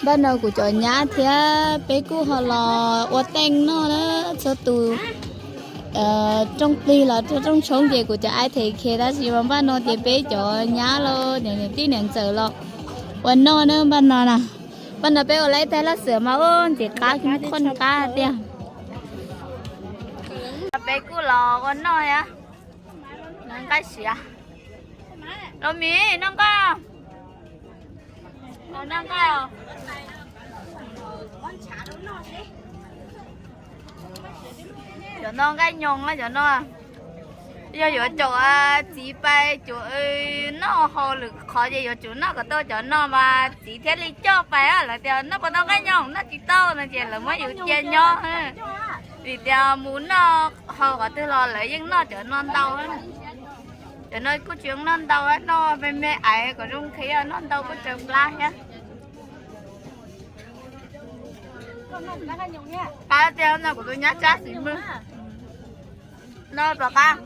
Npaj no kuv cov nyab thiab peb kuj ho los ua teej noj na, txhua tus rooj plig los rooj tshoob ces kuv cov aib them khiav tab sis mas npaj no ces peb cov nyab los niam tij niam ntxawm los ua noj na npaj no na. Npaj no peb ua laib tag laj xwm mas ua ntxim qab khuj qab tiag. Peb kuj los ua noj thiab. Noj nqaij siav. Los mis noj nqaij. Noj nqaij. Cov no nqaij nyoos cov no. Yog yuav caum txiv pais caum noj haus lwm qhov ces yuav tsum noj kom tau cov no mas txiv thiaj li coj pais. Lawv tias noj puas tau nqaij nyoos, noj tsis tau no ces lawv muab yus cia nyob. Vim tias mus noj haus qhov twg los lawv yeej noj cov no ntau. Cov no kuj tsis zoo noj ntau, noj me me ais kom zoo nqhis, noj ntau kuj tsawg plab thiab. Qab tiag no kuv tus nyab tsab xis mwg no rov qab.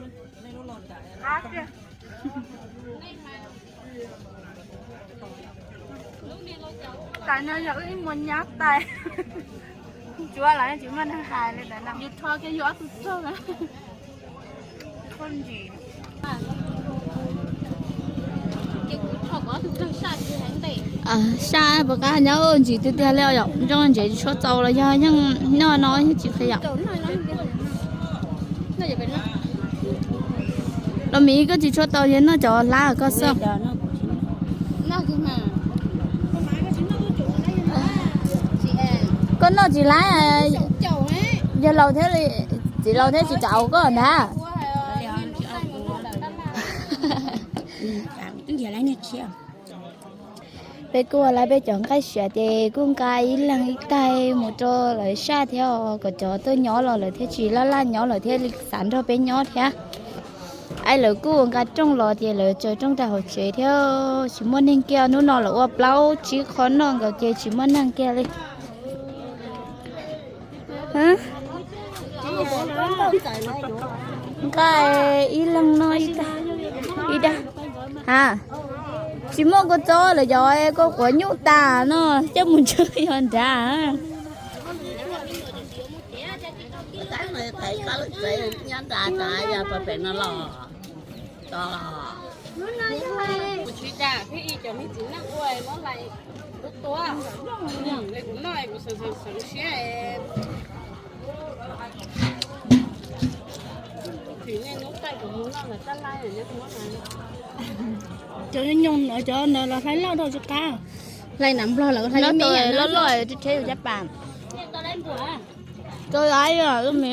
Tais no yog wb ib muag nyab tais. Tsuav los tsis muaj neeg hais li ntawd no. Yus rho kiag yus ob tug txog. Saj puas qab nyob ntsis tiag tiag li yom, ntsoo ntsev tsis tshua txaus los yog yeej noj no yeej tsis qhia yom. Los mis koj tsis tshua tau yog noj cov hlab koj xwb. Koj noj tsis laib, yog laus thiab li, txiv laus thiab tsis kam koj ntag. Peb kuj ua lawv peb cov nqaij siav ces kuj nqa ib leeg ib taig mus rau lawv saj thiab os, kom cov tuaj nyob los lawv thiaj tsis laj laj nyob, lawv thiaj li xav nrog peb nyob thiab. Aib lawv kuj nqa rooj los ces lawv tsaws rooj rau hauv tsev thiab, tsis muaj neeg kiag. Hnub no lawv ua plaub tsib qho noj nkaus ces tsis muaj neeg kiag li. Nqa ib leeg no ib dag. Ha, tsis muaj kua txob lawm, yog koj quav nyuj tas no coj mus ntsw yog nrad. Cov nyoos no cov no los hlais loj dhau tsis qab. Hlais nam nplog lawm hlais loj loj tsheb cab pas. Rau lawm me.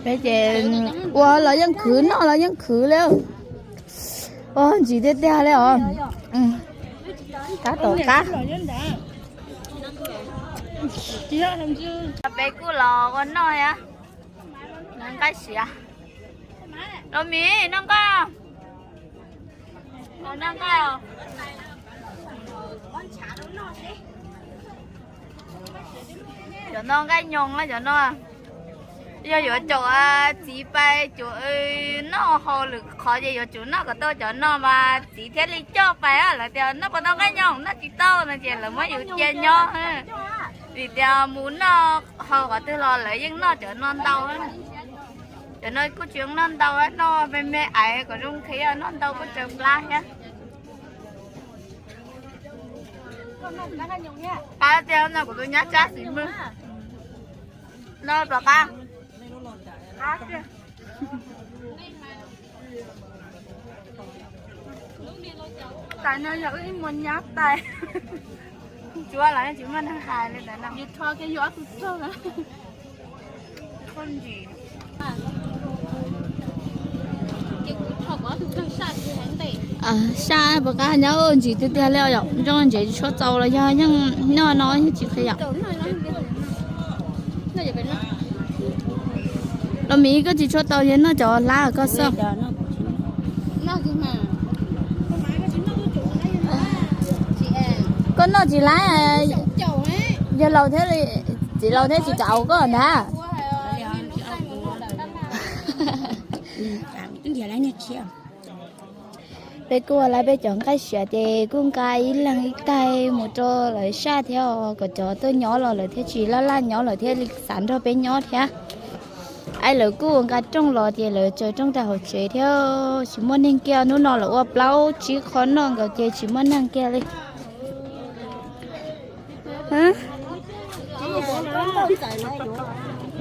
Peb ces ua los yeej khwv, noj los yeej khwv li. Ua ntsis tiag tiag li os. Qab tom qab. Peb kuj los ua noj thiab. Noj nqaij siav. Los mis noj nqaij. Noj nqaij. Cov no nqaij nyoos cov no. Yog yuav caum txiv pais caum noj haus lwm qhov ces yuav tsum noj kom tau cov no mas txiv thiaj li coj pais. Lawv tias noj puas tau nqaij nyoos, noj tsis tau no ces lawv muab yus cia nyob. Vim tias mus noj haus qhov twg los lawv yeej noj cov no ntau. Cov no kuj tsis zoo noj ntau, noj me me ais kom zoo nqhis, noj ntau kuj tsawg plab thiab. Qab tiag no kuv tus nyab tsab xis mwg no rov qab. Tais no yog wb ib muag nyab tais. Tsuav los tsis muaj neeg hais li ntawd no. Yus rho kiag yus ob tug txog. Saj puas qab nyob ntsis tiag tiag li yom, ntsoo ntsev tsis tshua txaus los yog yeej noj no yeej tsis qhia yom. Los mis koj tsis tshua tau yog noj cov hlab koj xwb. Koj noj tsis laib, yog laus thiab li, txiv laus thiab tsis kam koj ntag. Peb kuj ua lawv peb cov nqaij siav ces kuj nqa ib leeg ib taig mus rau lawv saj thiab, kom cov tuaj nyob los lawv thiaj tsis laj laj nyob, lawv thiaj li xav nrog peb nyob thiab. Aib, lawv kuj ua nqa rooj los ces lawv tsaws rooj rau hauv tsev thiab. Tsis muaj neeg kiag, hnub no lawv ua plaub tsib qho noj nkaus ces tsis muaj neeg kiag li.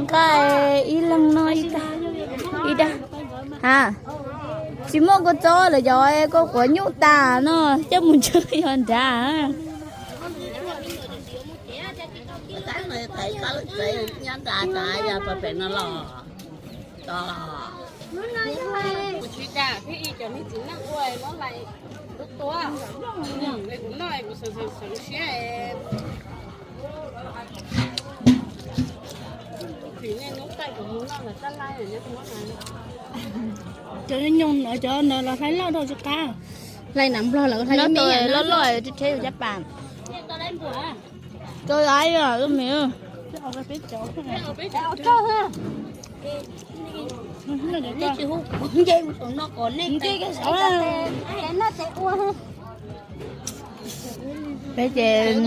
Nqa ib leeg no ib dag. Ha, tsis muaj kua txob lawm, yog koj quav nyuj tas no coj mus ntsaws yog nrad. Cov nyoog no cov no los hlais loj rau tsis qab. Hlais nam nplog lawm, hlais loj loj rhiab yus caj pas. Rau laiv me. Peb ces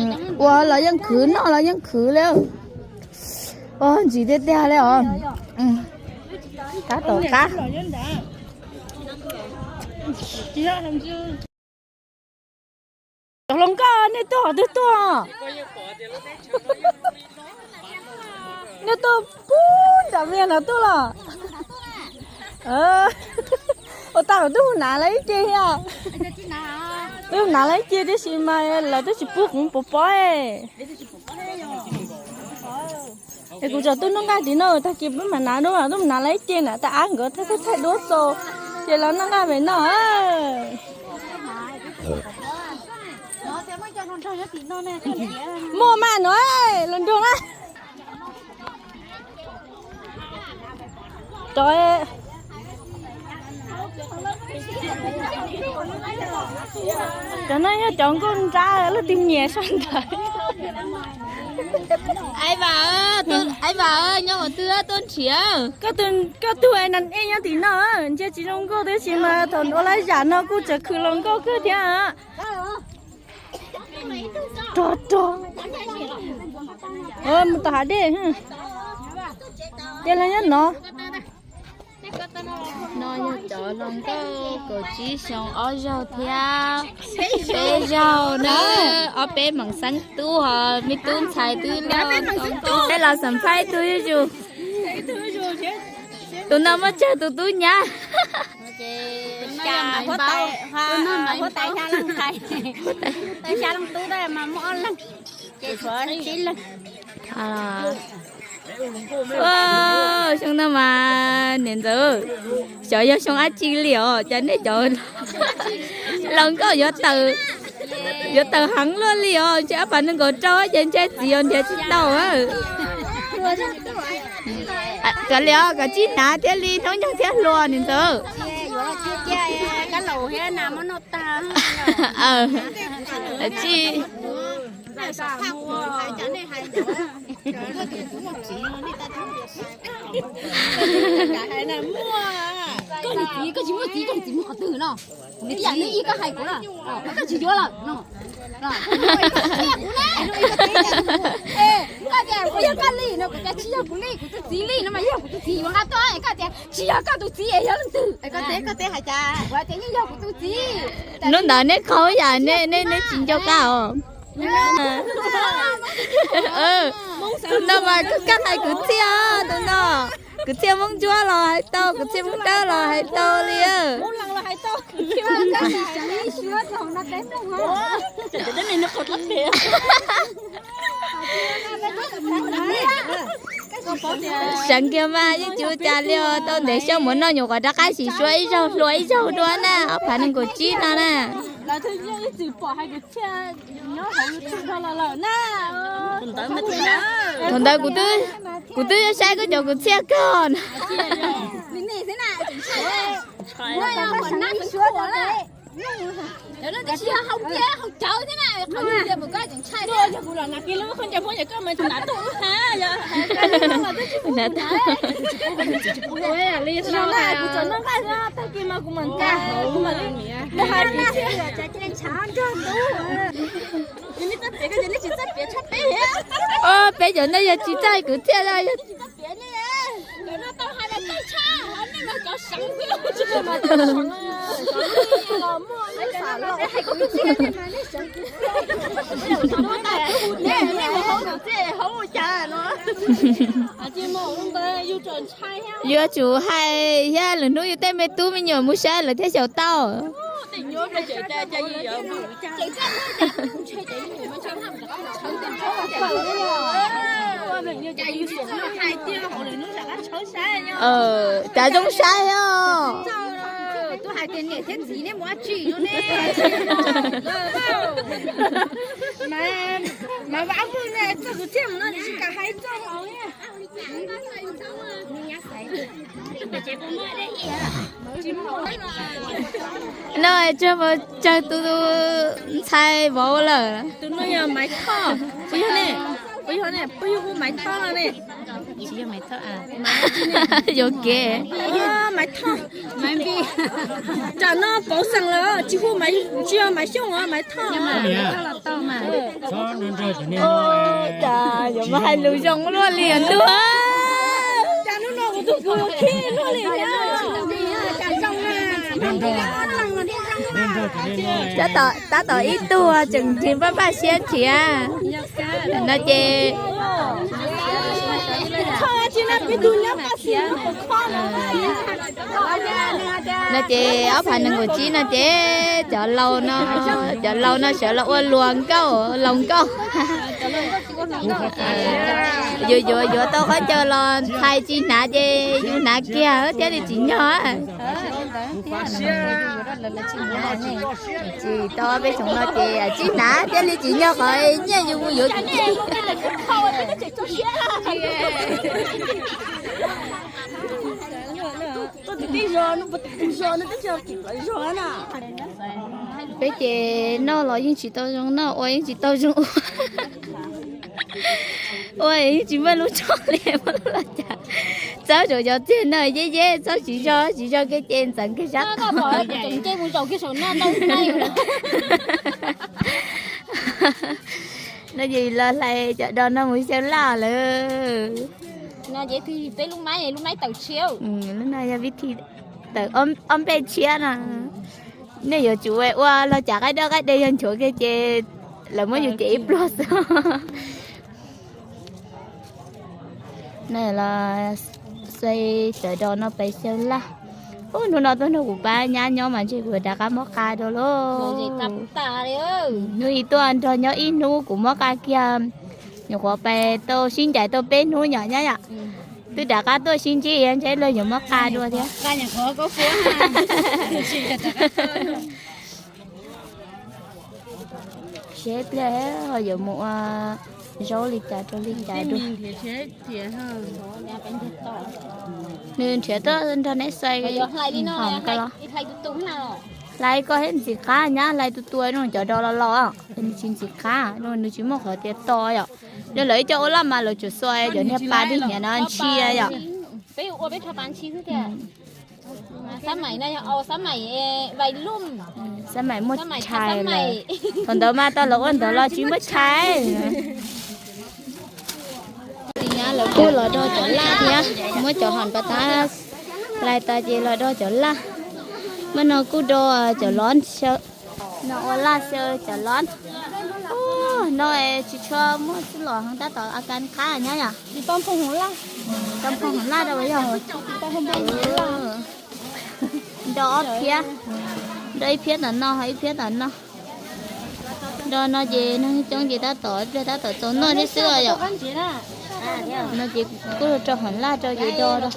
ua los yeej khwv, noj los yeej khwv li. Ua ntsis tiag tiag li os. Qab tom qab. Cov hluas nkauj nej tuaj qhov twg tuaj? Nej tuaj puag nram Vias no tuaj los? Ua tau lawm twb mus hnav lawv ib ce thiab. Twb mus hnav lawv ib ce tiam sis mas lawv twb tsis pub kuv mus pov pob. Es kuv tsom tuaj noj nqaij tim no, tag kis peb mam hnav, twb mus hnav lawv ib ce na, tab av nkawd thaij thaij duab txaus, ces los noj nqaij pem no. Muaj mas no, los nrog na. Cov, cov no yog cov nkauj nrab leej twg nyiam sab ntawd. Aib Vam, nyob qhov twg tuaj nrhiav? Koj tug nas ej nyob tim no, ntsia tsis zoo nkauj tiam sis mas thaum ua laj zam no kuj tseem khwv hluas nkauj kawg thiab. Rog rog. Mus tom hav dej. Ces los nyob no. No yog cov hluas nkauj kaum tsib xyoo ob zaug thiab peb zaug na, ob peb meem xeeb tub ho me tub ntxhais twb loj. Peb los xam phaj ib tug zuj zus. Tus no muab tsawg tus tub nyab. Huab tais xya leej ntxhais, xya leej tub tab mas muaj ob leeg, ces tshuav tsib leeg. Xyoo no mas niam ntxawm, xyov yog xyoo dab tsi li os, cas nej cov hluas nkauj yuav tawm, yuav tawm heev luaj li os, ntshe ob phav nees nkaum rau ces ntshai txiv os nrhiav tsis tau. Kav liam os, kav tsij hnav thiaj li hnub nyoog thiab hluas niam ntxawm. Kav tsij. Koj niam txiv, koj tsis muaj txiv, koj niam txiv mus qhov twg no? Ib yam li koj hais kuv na, koj tsis yuav lawm no. Koj tias kuv yog koj li no, kuv tias tsis yog kuv li, kuv tus txiv li no mas yog kuv tus txiv yuav nqa tuaj, koj tias tsis yog koj tus txiv es yog leej twg? Koj teb, koj teb hais cas? Kuv tias yeej yog kuv tus txiv. Hnub ntawd neb qaug yam, neb, neb tsis nco qab os. Tus no mas koj hais kwv txhiaj, tus no kwv txhiaj Hmoob Ntsuab los hais tau, kwv txhiaj Hmoob Dawb los hais tau li. Seev kiag mas yeej tsis ua cas li os, tau ntev xyoo mus noj nyuam qhuav rov qab sim suab ib zaug hluas ib zaug dua na, ob phav nees nkaum tsib no na. Thaum ntawd kuv twb, kuv twb saib koj cov kwv txhiaj kawg na. Cov no twb tsis yog hau tiag, hau cawv thiab na, qhov tiag mus koj tseem ntshai thiab. Yog kuv los hnav kiag lub khaub ncaws phooj ywg koj mas tus hnav tuaj lub hav yog. Kuv tseem noj nqaij xwb, tag kis mas kuv mam nkag hauv, kuv mam li, kuv hais tias, peb cov no yog tsis txawj kwv txhiaj, yog yuav tsum hais thiab, lwm hnub yus tej me tub me nyuam mus saib lawv thiaj xyaum tau. Cas zoo saib os. No tsuag tsawg tus ntxhais vauv lawm. Tus no yog Maiv Thoj, puas yog ne? Puas yog ne? Puas yog hu Maiv Thoj ne? Yuam kev. Maiv Thoj, Maiv Npis. Tam no pauv xeem lawm, tsis hu, tsis yog Maiv Xyooj os, Maiv Thoj. Cas yuav muab hais lus zoo luaj li ntuj. Tab tom ib tug tseem nrhiav npaj npaj siab nrhiav. No ces, no ces ob phav nees nkaum tsib no ces cov laus no, cov laus no sawv los ua luag nkauj, laus nkauj. Yus yuav yuav tau qhov chaw los ntxhais tsis hnav ces yus hnav kiag thiaj li tsim nyog. Tsis tau peb xyoo no ces tsis hnav thiaj li tsis nyog qhov nyiaj yus mus yuav. Peb ces noj los yeej tsis tau zoo noj, ua yeej tsis tau zoo ua. Ua yeej tsis muaj lub tshoj li, muaj lub los cas. Txawb saum cov txiag no yeb yeb, txawb tsis zog tsis zog kiag ces ntxeev kiag sab tod. No ces los hlais cov dos no mus xyaw laj lawm. Lub no yog vib thi tawm ob npej tshiab no. Nej yuav tsum ua los cas qaib dawb qaib de yog nchuav kiag ces lawv muab yus cem ib pluag xwb. No los xuas cov dos no pais xyaw laj. Ub, hnub no tuaj nrog kuv pab nyab nyob mas ntshe kuv rov qab muab qa dua lauj. Hnub ib tuaj nrog nyob ib hnub kuv muab qa kiag, nyuam qhuav pais tau sib ncaim tau peb hnub nyom nyab yom. Twb rov qab tuaj sib ntsib ntshe luag yuav muab qa dua thiab. Seb pliag ho yuav mus ua zaub li cas rau li cas dua. Nws nrhiav tuaj nrog neb xuas hom ko los. Hlais koj thiab ntxim qab nyab, hlais tus tua no cov dos los los, nws tsis ntxim qab no, nws tsis muaj qhov tias to yom. Yog lawv ib co ua laj mas lawv tsuas xuas cov niag pas dig nyiam no ntshis yom. Xab maim muaj tshais lawm. Thaum ntawd mas tau lawv ua ntawd los tsis muaj tshais. Lawv kuj los do cov laj thiab, muab cov hom pas tas, hlais tas ces los do cov laj. Mas no kuj do cov lov xyaw, no ua laj xyaw cov lov. No tsis tshua muaj txwj los heev, tab tom a kas qab nyob yom. Tsis tau nphoo hauv laj, tsis tau nphoo hauv laj rau yog. Do ob phiab, do ib phiab tom no ho ib phiab tom no. Do no ces neeg coob ces tab tom ib pliag tab tom txaus noj thiab xwb os yom. No ces kuj rau hauv laj rau ces do rau.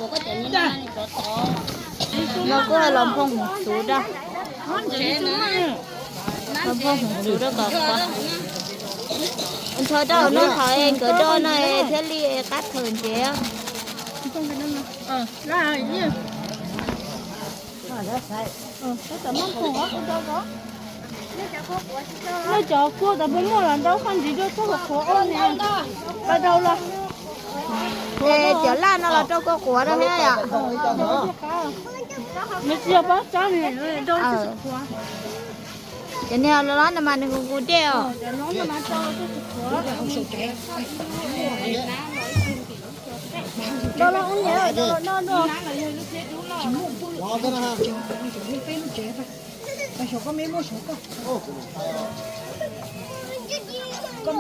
No kuj los nphoo hauv txuv rau. Los nphoo hauv txuv rau kom qhuav. Nrho rau no thaum nkawd do no thiaj li qab thawm ntsev. Nej cov kua tas puas muaj los rau qhov ntxiv rau txog qhuav ua ne. Pas rau los. Cov laj no los rau kua quav rau thiab yom. Nws tsis yog pob tsab ne, rau txog qhuav. Cov niag los no mas nws kuv dej os. Tus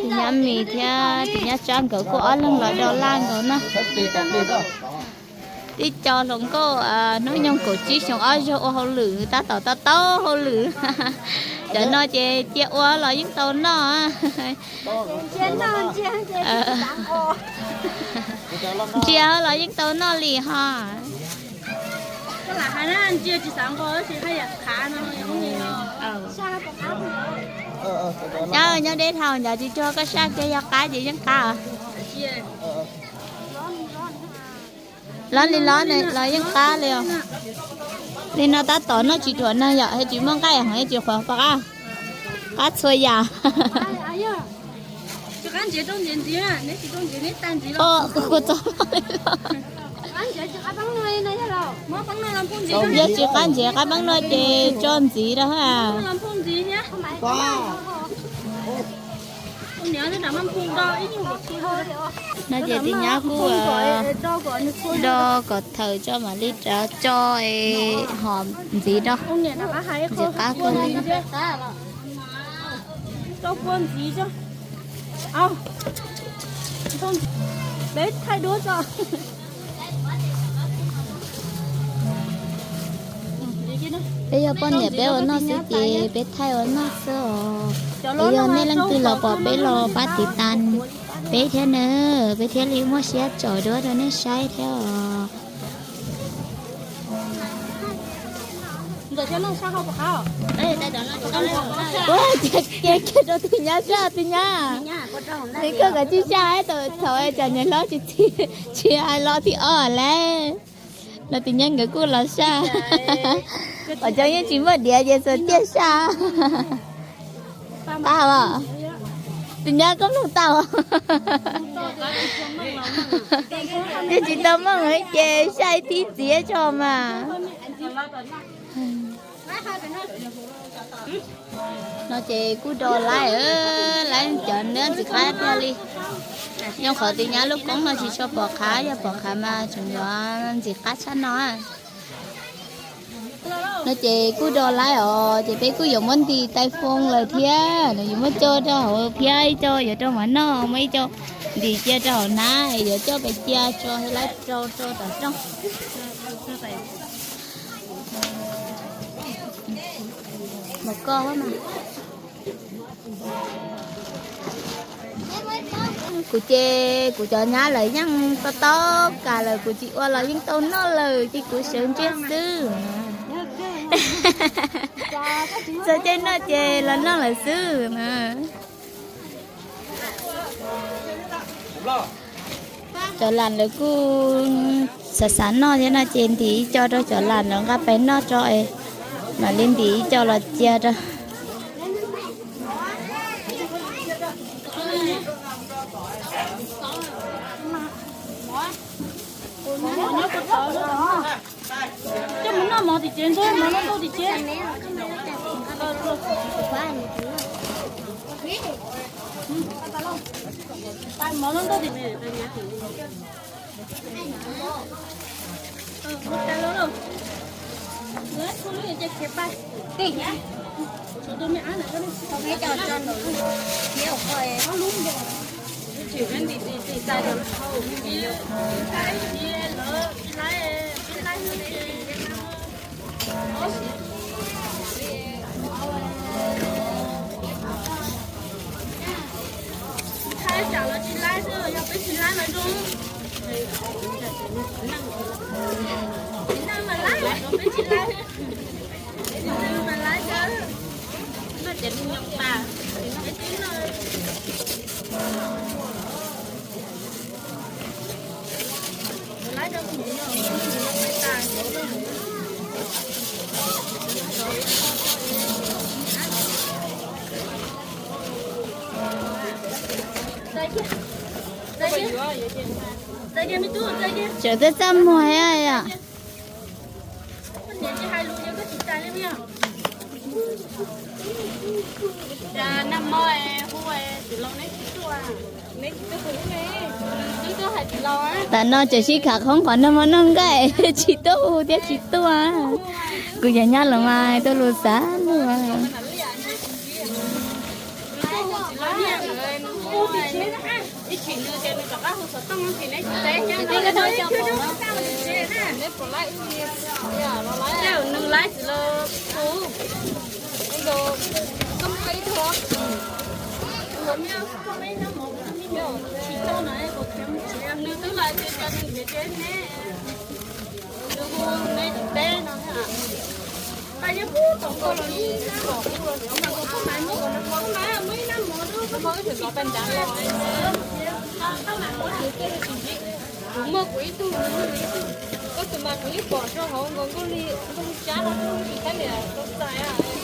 nyab Mis thiab tus nyab Tsab nkawd kuj ob leeg los do laj nkaus na. Tib co hluas nkauj hnub nyoog kaum tsib xyoo ob zaug ua hauj lwm tab tom tau tau hauj lwm. Cov no ces cia ua los yeej tau noj. Ntsia los yeej tau noj li ho. Nyob nyob deb dhau ntawd tsis cuag koj saj kiag, yog qab ces yeej qab. Los li los los yeej qab li os. Li no tab tom noj tsis ruam no yom, tsis muaj nqaij heev tsis qhuav pom qab. Qab txhua yam. Kuv txog yog tsis qab ntsev qab peeb no ces tso ntxiv rau ha. No ces tus nyab kuj do kom thawm tso mam li rov tso hom ntxiv rau. Ntxiv qab kawg li. Peb yog poj niam peb ua noj xwb ces peb thaij ua noj xwb os. Es yog nej leej twg los pom peb los pab tiv tas peb thiab na, peb thiaj li muaj siab tsom duab rau nej saib thiab os. Ua, cia kiag rau tus nyab saj tus nyab. Nws koj kav tsij saj thaum cas niam hlob tsis txi, tsis hais los thib ob lawm. Los tus nyab nkawd kuj los saj. Os cov yeej tsis muaj diav ces txawm tiaj saj. Tau os. Tus nyab koj mloog tau. Yeej tsis tau mloog ces saj ib thib ntxiv tso mas. No ces kuj do laib, laib cov nab ntxim qab tiag li. Nyob qhov tus nyab lub koob no tsis tshua pom qhab, yog pom qhab mas tseem yuav ntxim qab tshaj no. No ces kuj do laib os, ces peb kuj yuav muab ntim tai foo lawm thiab, no yuav muab coj rau hauv phiab ib co yuav rau mov noj, muab ib co ntim cia rau hauv na, yuav coj pais cia tso laib rau rau tom rooj. Mas koj mas. Kuv ces kuv cov nyab lawv yeej tau tau kam lawm, kuv tsis ua los yeej tau noj lawm ces kuv sawv ntseg xwb. Txog caij noj ces los noj lawm xwb na. Cov lam lawv kuj xav xav noj thiab no ces ntim ib co rau cov lam lawv nqa pais noj tso, mam li ntim ib co los cia rau. Coj mus noj mov tim tsev ntag, mov noj ntau tim tsev. Mov noj ntau tim tsev. Thaij tsam los tsis laib xwb, yog peb tsis laib mas zoo. Txiv neej mas laib, peb tsis laib. Txiv neej mas laib xwb. Noj ces nyoos tas, peb twb noj. Laib rau kuv nyoos, nyoos tas. Tseem twb txaj muag thiab yom. Tam no tseem sib khav qhoob qhov nag hmo noj nqaij tsis tuaj hu thiab tsis tuaj. Kuv yog nyab los mas tuaj lus xav lus. Kuv muaj kuv ib tug, nws muaj nws ib tug. Koj tus mas kuv yeej pom rau hauv nkaus nkuj li, nkuj li cab no, nkuj li tsis txaij li tau txais.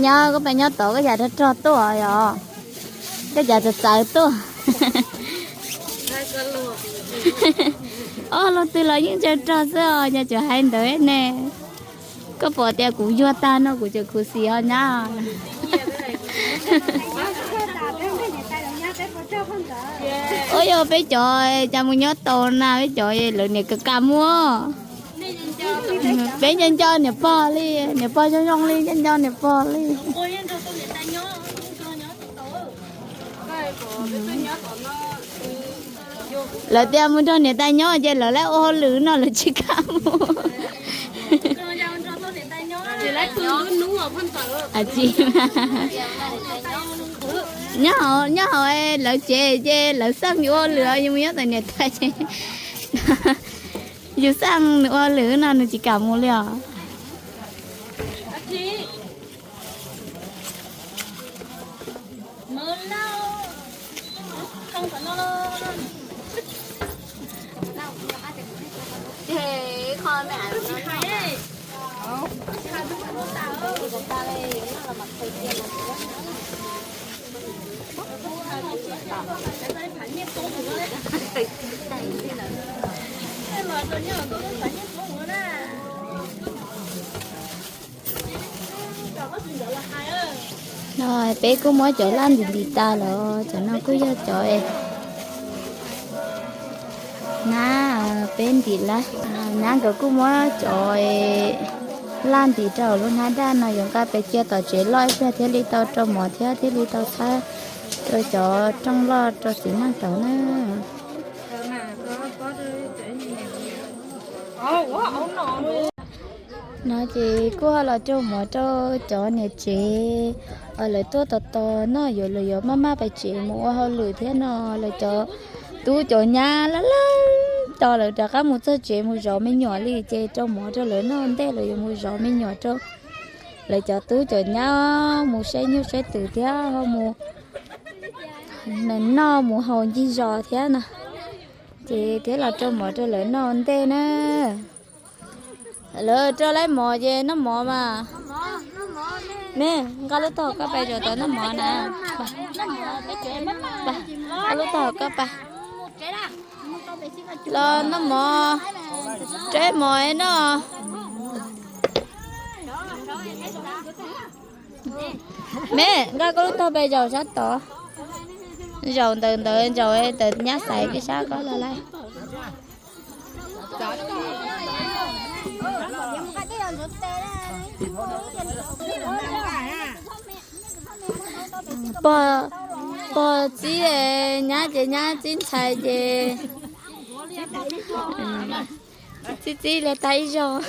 Nyob koj peb nyob tod koj cas rog rog tuaj yom? Koj cas txawv txawv tuaj? Ob, luag twg los yeej rog rog xwb os, nyob tseem hais ntawd ne. Koj pom tias kuv yuag tag no kuv tseem khuv xim ho nyab. Ua yog peb cov cas mus nyob tau na, peb cov lawv niam ka ka muab. Peb nco nco niam pog li, niam pog zoo zoo li, nco nco niam pog li. Lawv tias mus nrog niam tais nyob ces lawv lawv ua hauj lwm no lawv tsis kam mus. Nyob hauv, nyob hauv lawv tsev ces lawv xaj mus ua hauj lwm, yus mus nyob tom niam tais ces yus xaj nws ua hauj lwm no nws tsis kam mus li os. No peb kuj muab cov laj ntim ntim tas los cov no kuj yog cov na, peb ntim laj. Nyab nkawd kuj muab cov laj ntim rau lub hnab daj no yuav nqa pes cia tom tsev loj ib pliag thiaj li tau rau mov thiab thiaj li tau txhab rau cov rooj loj rau txiv neej tau na. No ces kuj ho los rau mov rau cov niam tsev uas lawv tuaj tos tos noj yuav luag yuav maj maj pem tsev mus ua hauj lwm thiab no. Lawv cov tub cov nyab laj laj tos lawv rov qab mus txog tsev mus zov me nyuam li ces rau mov rau lawv noj ntej lawv yuav mus zov me nyuam rau. Lawv cov tub cov nyab mus saib nyuj saib twm thiab ho mus Nws noj mus haus ncig zos thiab no, ces thiaj los rau mov rau lawv noj ua ntej na. Lawv rau laib mov ces noj mov mas. Me, nqa lub taub hau koj pais zaum tod noj mov na. Nqa lub taub hau koj pais los noj mov, rau mov noj. Me, nqa koj lub taub hau pais zaum sab tod, zaum ntawm ntawd, zaum ntawm nyab xaiv peb sab koj los lawm. Pog txib nyab ces nyab txib ntxhais ces txib txib li tag ib zaug.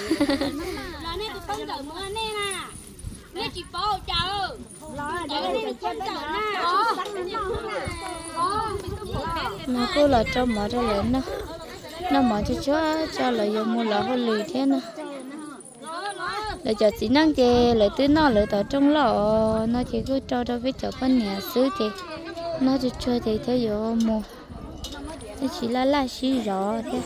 Kuj los rau mov rau lawv noj, noj mov tsuag tsuag tso lawv yuav mus lawv hauj lwm thiab no. Lawv cov txiv neej ces lawv twb noj lawv tom rooj loj no ces kuj rau rau peb cov poj niam xwb ces noj tsuag tsuag ces thiaj yuav mus, thiaj tsis laj laj sib zov thiab.